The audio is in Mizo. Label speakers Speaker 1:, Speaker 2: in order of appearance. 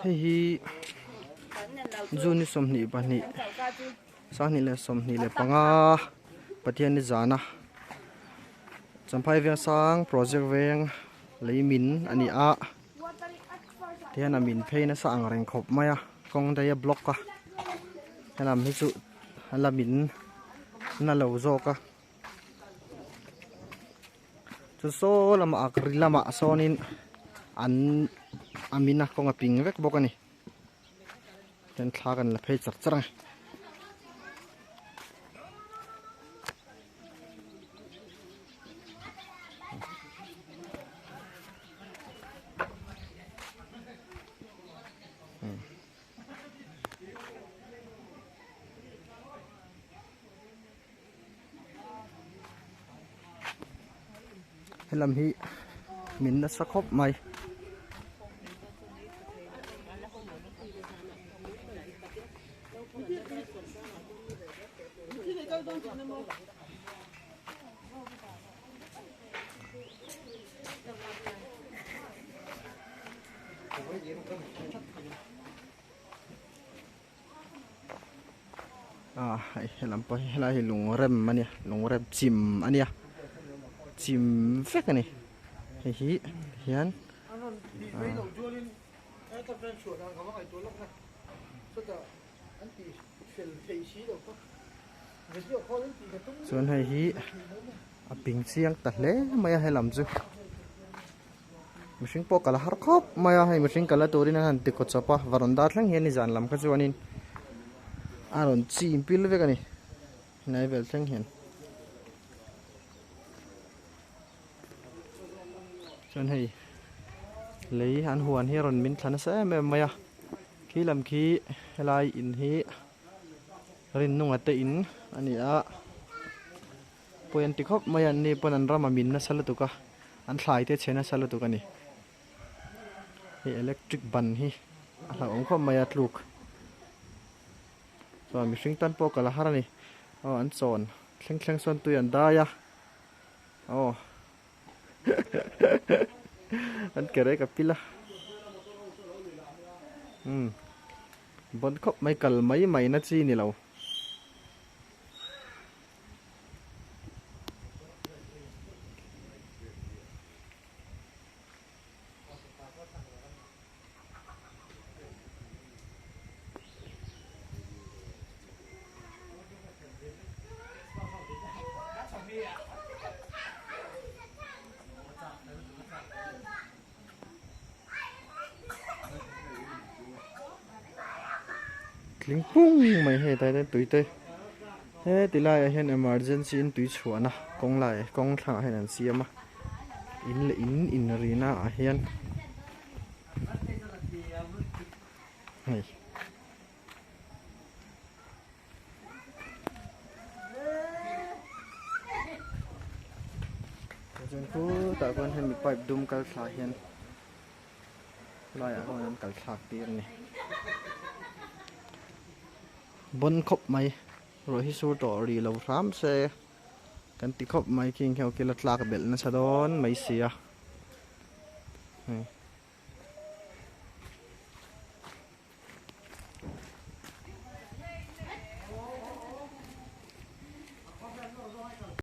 Speaker 1: Hei hi June ni 22 2025 Pathian ni zana Champhai Vengsang project veng lei min a ni a tihian a min phei nasa ang reng khawp mai a kawng daih a block a helam hi chu a la min na lo zawk a. Chu saw lamah a ri lamah sawnin an a min a kawng a ping vek bawk a ni chuan thla kan la phei char char a ni. Helam hi min nasa khawp mai. Ah hei helam pawh hi helai hi lung rem a nia lung rem chim a nia chim vek a ni hei hi hian chuan hei hi a ping chiang ta hle mai a helam chu. Mihring pawh kal a har khawp mai a, hei mihring kalna turin an han ti kaw chawp a, varanda thleng hian nizan lam kha chuanin a rawn chim pil vek a ni hnai vel thleng hian. Chuan hei lei an huan hi a rawn min thla nasa em em mai a, khi lam khi helai in hi Rinnunga te in a ni a. Pawi an ti khawp mai a, anni pawn an ram a min nasa lutuk a, an thlai te chhe nasa lutuk a ni. Hei electric ban hi a hlauhawm khawp mai a tluk. Chuan mihring tan pawh kal a har a ni. Aw an chawn thleng thleng sawn tui an dai a. Aw an ke rek a pil a. Umm bon khawp mai kal mai mai na chi ni lo. Tling pung mai hei tlai te tui te heti laiah hian emergency in tui chhuahna kawng lai kawng thlangah hian an siam a in leh in inrina ah hian hei. Chuan khutah khuan hemi pipe dum kal thla hian laiah khuan an kal thlak tir a ni. Bon khawp mai ruah hi sur tawh rih lo hram se kan ti khawp mai khi ang khian ukil a tlak belh nasa dawn mai si a.